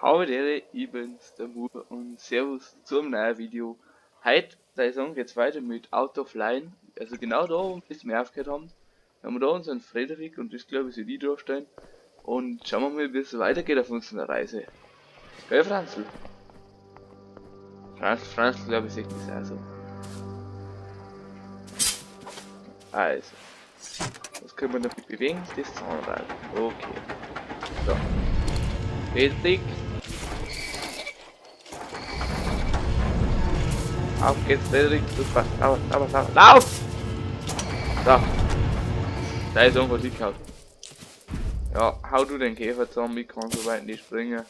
Habedere, ich bin's, der Mur und Servus zum neuen Video. Heute, da ich sagen, geht's weiter mit Out of Line, also genau da, wo wir aufgehört haben. Wir haben da unseren Frederik und das glaube ich soll ich darstellen. Und schauen wir mal, wie es weitergeht auf unserer Reise. Gell, Franzl? Franzl, glaube ich, sieht das auch so. Also, was können wir damit bewegen? Das Zahnrad. Okay. So. Frederik. Auf geht's, Frederik. Super. Lauf, lauf, lauf, lauf! So. Da ist irgendwas hingehauen. Ja, hau du den Käfer zusammen, ich kann so weit nicht springen.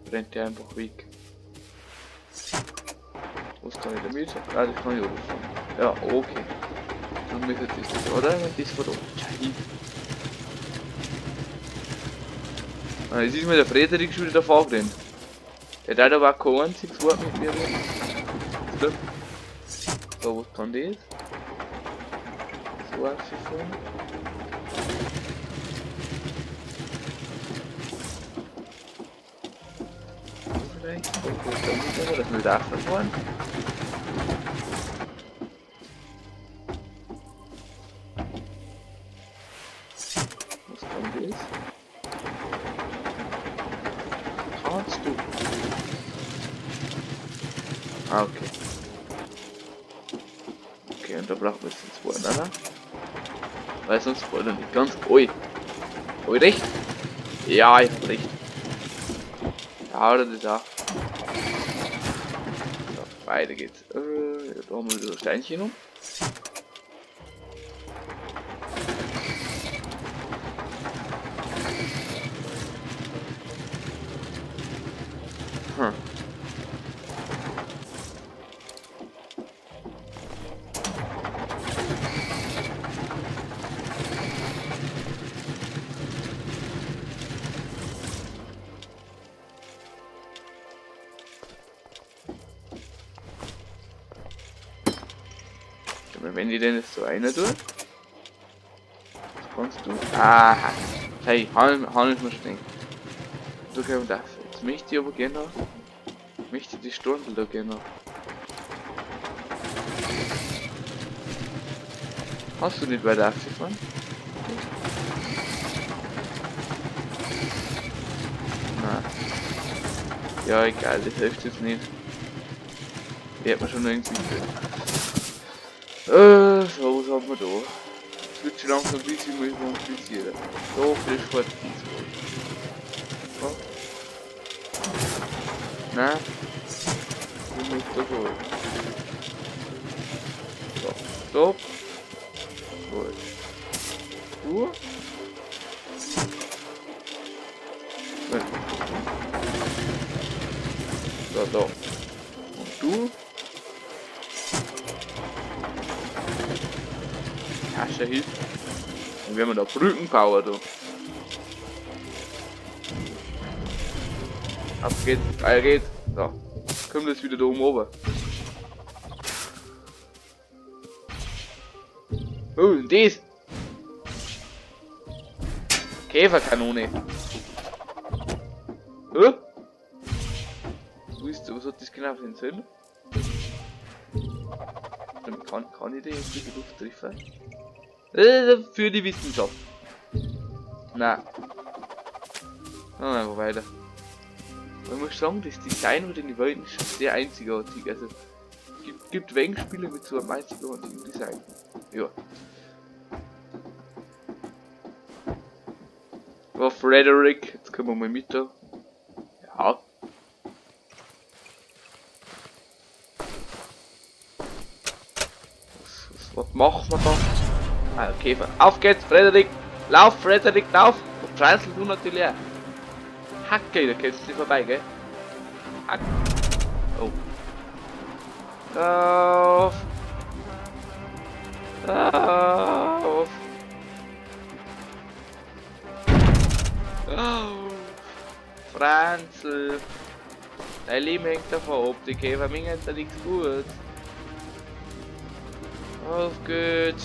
Brennt der einfach weg. Was kann ich damit? Ah, das kann ich rufen. Ja, okay. Dann müssen wir das, oder? Das von da. Ah, jetzt ist mir der Frederik schon wieder davor gerannt. Der hat aber kein einziges Wort mit mir reden. So, was kann das? So aufgefahren. Vielleicht? Okay, da muss da fahren. Was kann das? Kannst du? Ah, okay. Okay, und da brauchen wir jetzt den zweiten, oder? Weil sonst wollen wir nicht ganz. Ui. Ui, recht? Ja, ich hab recht. Ja, oder das auch. So, weiter geht's. Da haben wir wieder ein Steinchen um. Wenn die denn jetzt so einer tut, was kannst du? Aha. Hey, han ich mir schon gedacht. So können wir das. Jetzt möchte ich aber gerne noch. Möchte die Stunde da gerne noch. Hast du nicht weiter aufgefahren? Na. Ja, egal, das hilft jetzt nicht. Wird man schon irgendwie können. So, was haben wir da? Es wird schon langsam ein bisschen mehr komplizierter. So, frisch fährt dies. So. Nein. Du musst da so. So, stopp. Gut. Du? Gut. So, da. Und du? Tasche hilft. Dann werden wir da Brücken bauen, du. Ab geht's, weiter geht's. So. Kommt jetzt wieder da oben runter. Oh, und das! Käferkanone. Huh? Wo ist, was hat das genau für einen Sinn? Kann ich den jetzt in die Luft treffen? Für die Wissenschaft. Na. Dann einfach weiter. Man muss sagen, das Design von den Welten ist schon sehr einzigartig. Also gibt wenig Spiele mit so einem einzigartigen Design. Ja. Oh, Frederik, jetzt kommen wir mal mit da. Ja. Was machen wir da? Ah, okay. Auf geht's, Frederik! Lauf, Frederik, lauf! Und Franzl, du natürlich auch. Hacke, da kommst du nicht vorbei, gell? Hack. Oh. Lauf! Lauf! Oh. Franzl! Dein Leben hängt davon ab, die Käfer mir da nichts gut. Auf geht's!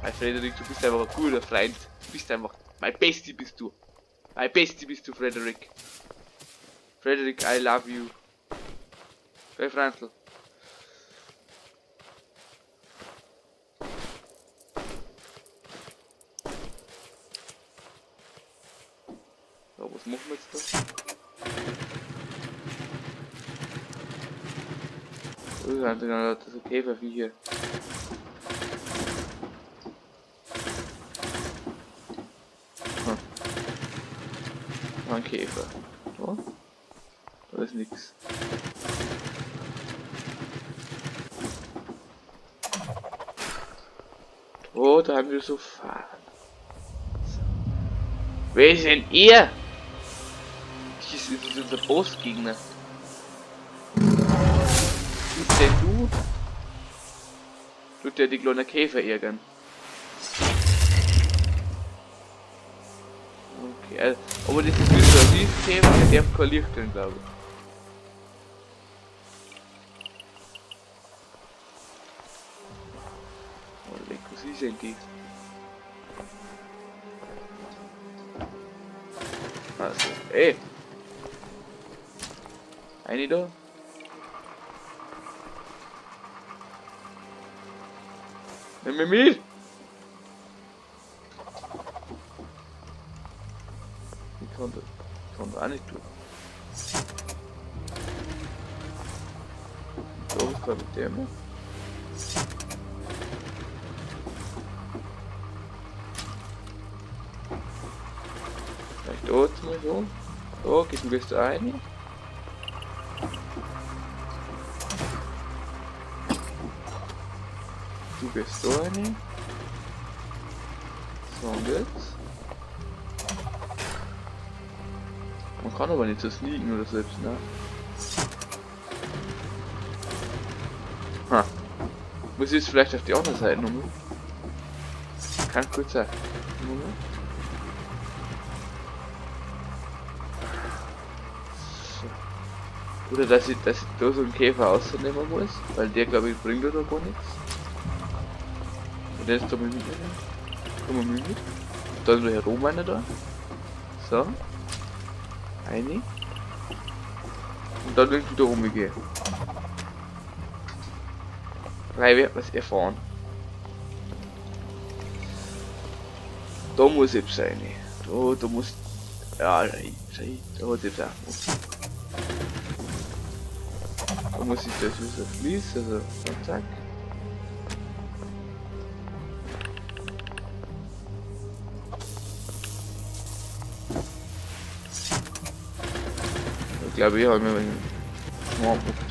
Weil Frederik, du bist einfach ein guter Freund. Du bist einfach... Mein Bestie bist du. Mein Bestie bist du, Frederik. Frederik, I love you. Hey, Franzl. So, was machen wir jetzt da? Das sind lauter so Käferviecher. Hm. Ein Käfer. So. Da ist nix. Oh, da haben wir so fahren. So. Wer ist denn er? Das ist unser Bossgegner. Bist denn du? Tut der die kleine Käfer ärgern? Okay, aber das ist wieder so ein Riesenkäfer, der darf kein Licht drin, glaube ich. Oh, leck, was ist denn das? Also, ey! Eine da? Nimm mich mit! Ich kann da auch nicht durch. So, was kann ich mit dem machen? Vielleicht da jetzt mal so. So, geht du gehst da rein. Du gehst da rein. So, und jetzt? Man kann aber nicht so sneaken oder selbst, ne? Ha. Muss ich jetzt vielleicht auf die andere Seite nochmal? Kann gut sein. Moment. So. Oder dass ich da so einen Käfer rausnehmen muss, weil der, glaube ich, bringt da gar nichts. Und der ist da mal mitnehmen. Komm mal mit. Da ist noch herum einer da. So. Eine. Und dann irgendwie da rumgehen. Drei wird man's erfahren. Da muss ich sein. Da muss. Ja, schei, da hat ich auch gemacht. Da muss ich das so schließen, also zack. Ich glaube, ich habe mir einen Schmarrn gemacht.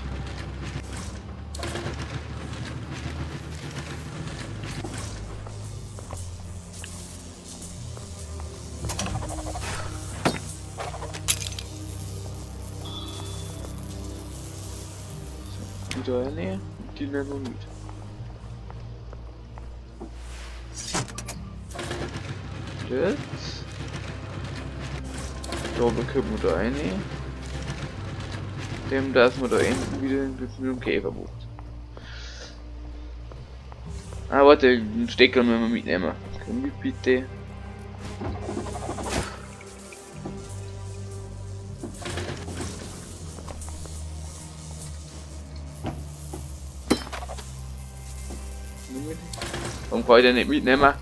So, die da rein, die nehmen wir mit. Jetzt. Da bekommen wir da eine. Dem, dass wir da hinten wieder mit dem Käfer macht. Ah, warte, den Stecker müssen wir mitnehmen. Komm mit, bitte. Warum kann ich den nicht mitnehmen?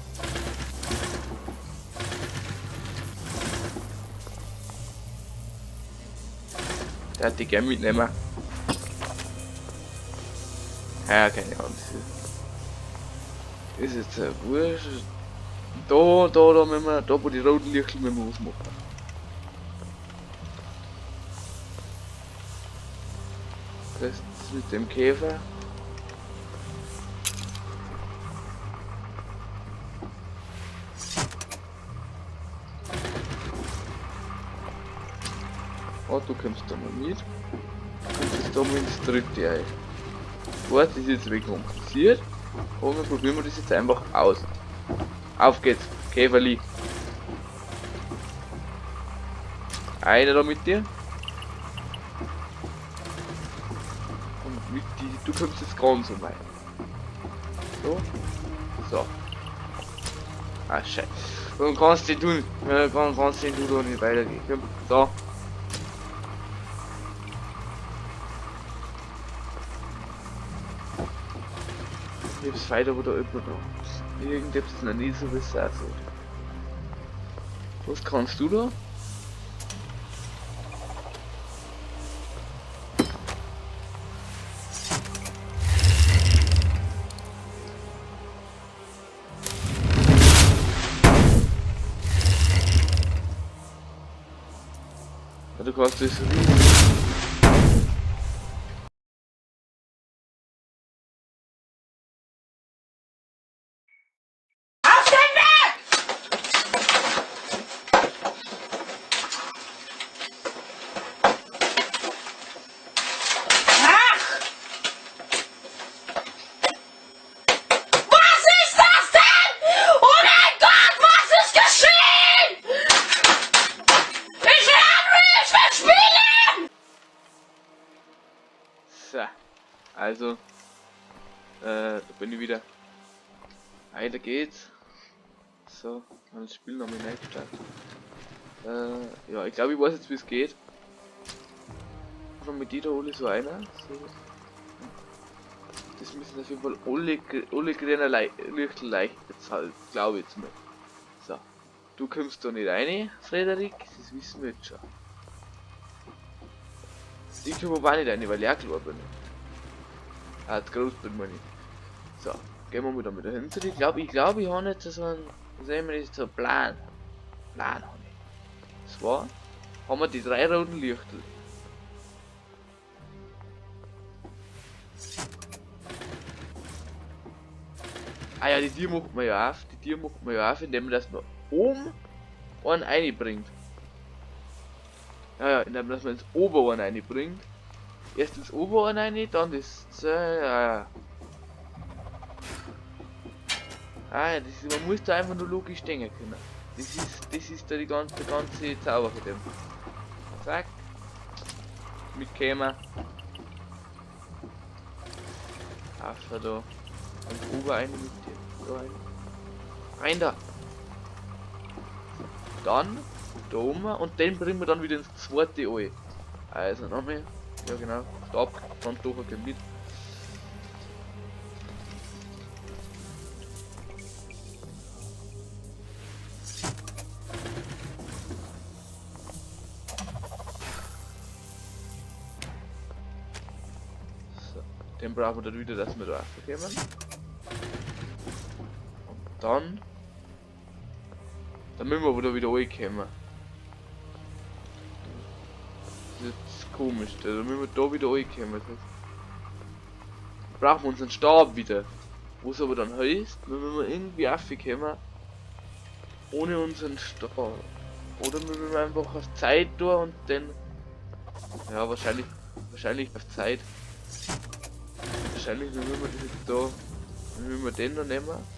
Der hat die gern mitnehmen. Ja, keine Ahnung. Das ist jetzt wurscht. Da müssen wir, da wo die roten Lichter müssen wir was machen. Das ist mit dem Käfer. Oh, du kommst da mal mit. Du kommst jetzt da mal ins dritte Ei. Gut, das ist jetzt ein wenig kompliziert. Aber wir probieren das jetzt einfach aus. Auf geht's, Käferli. Einer da mit dir. Und mit die, du kommst jetzt ganz um rein. So. So. Ah, scheiße. Und kannst du tun, kannst du da nicht weitergehen. Komm, da. Ich hab's weiter, wo da jemand da. Irgendetwas noch nie so wie es aussieht. Was kannst du da? Ja, du kannst das Auf den Berg! Ach! Was ist das denn? Oh mein Gott, was ist geschehen? Ich will ich will spielen! So, also, da bin ich wieder. Weiter geht's. So, das Spiel noch mal neu gestartet. Ja, ich glaube, ich weiß jetzt, wie es geht. Schon mit jeder alle so einer. So. Das müssen auf jeden Fall alle grüne Lichter leicht bezahlt, glaube ich jetzt mal. So, du kommst da nicht rein, Frederik, das wissen wir jetzt schon. Ich komme aber auch nicht rein, weil ich auch klar bin. Ah, zu groß bin, meine ich. So, gehen wir mal da mit dahinter. Ich glaube, ich, glaub, ich habe jetzt so einen, sehen wir das so einen Plan. Plan habe ich. Zwar haben wir die drei roten Lichter. Ah ja, die Tür macht man ja auf. Die Tür macht man ja auf, indem man das man oben einen reinbringt. Ja, ja, indem man das ins obere einen reinbringt. Erst ins obere rein, dann das. Ja, ja. Ah ja, das ist, man muss da einfach nur logisch denken können. Das ist da die ganze, der ganze Zauber von dem. Zack. Mitkämen. Ach, da. Und oben eine mit dir. Da rein. Rein da. Dann da oben und den bringen wir dann wieder ins zweite rein. Also nochmal. Ja genau. Stopp. Dann doch mit. So, den brauchen wir dann wieder, dass wir da raufkommen. Und dann müssen wir wieder wieder reinkommen. Das ist jetzt komisch, da müssen wir da wieder reinkommen. Das heißt, brauchen wir unseren Stab wieder. Was aber dann heißt, wir müssen irgendwie raufkommen ohne unseren Stab. Oder wir müssen einfach auf Zeit tun und dann. Ja, wahrscheinlich auf Zeit. Wahrscheinlich müssen wir das jetzt da. Müssen wir den da nehmen.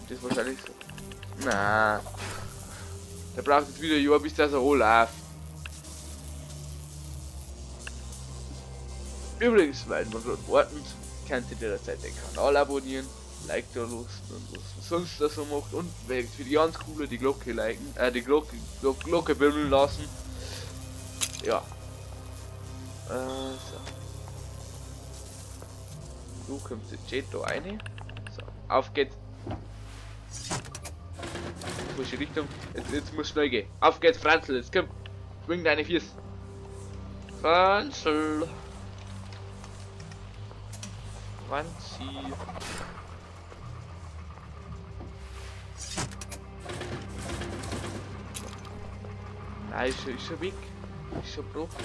Das ist wahrscheinlich so. Na. Der braucht jetzt wieder ein Jahr, bis das so läuft. Übrigens, weil man gerade warten, könnt ihr derzeit den Kanal abonnieren, Like da lassen und was man sonst da so macht und für die ganz coole die Glocke liken, die Glocke bimmeln lassen. Ja. So. Du kommst jetzt Jet da rein. So, auf geht's. Falsche Richtung. Jetzt muss schnell gehen. Auf geht's, Franzl, jetzt komm. Schwing deine Füße. Franzl. Franzi. Nein, ist schon weg. Ist schon gebrochen.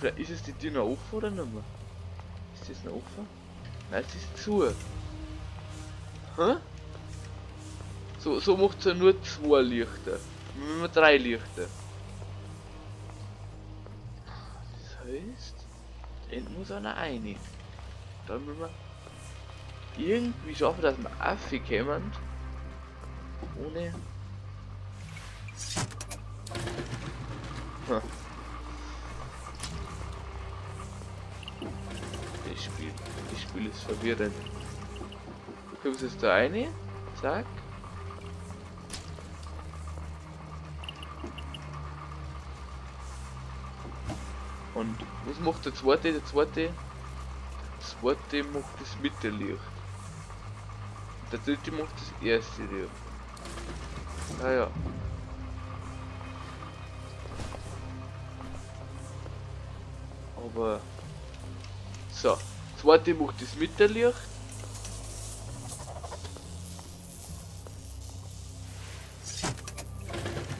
Jetzt? Ist es die Tür noch offen oder nicht mehr? Ist das noch offen? Nein, es ist zu. Hä? So macht's ja nur 2 Lichter. Wir haben 3 Lichter. Das heißt, da hinten muss einer rein. Da müssen wir irgendwie schaffen, dass wir raufkommen. Ohne. Hm. Das Spiel ist verwirrend. Du kommst jetzt da rein. Zack. Und was macht der zweite? Der zweite macht das Mittellicht. Und der dritte macht das erste Licht. Ah ja. Aber so, zweite macht das Mittellicht.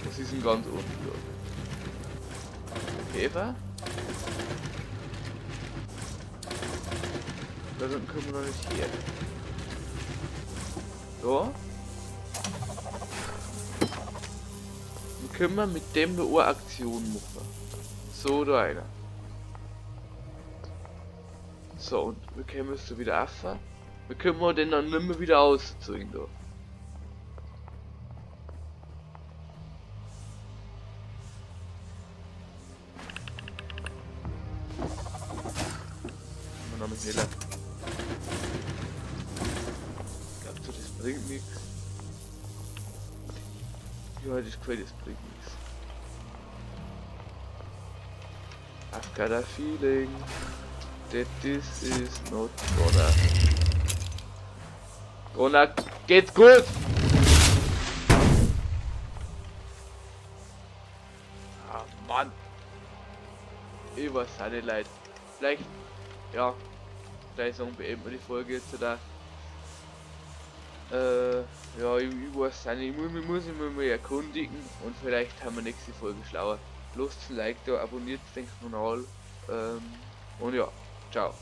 Das ist ein ganz unten da. Käfer. Da unten kommen wir noch nicht her. So. Dann können wir mit dem nur eine Aktion machen. So, da einer. So, und wir können es so wieder auf. Wir können den dann nicht mehr wieder ausziehen da. Noch mal schneller. Glaubst du, das bringt nichts? Ja, das gefällt, das bringt nichts. I've got a feeling that this is not gonna get good! Ah, Mann! Ich weiß auch nicht, Leute. Vielleicht, ja, gleich sagen, beenden wir die Folge jetzt da. Ja, ich weiß auch nicht, ich muss mich mal erkundigen und vielleicht haben wir nächste Folge schlauer. Lasst ein Like da, abonniert den Kanal, und ja, ciao.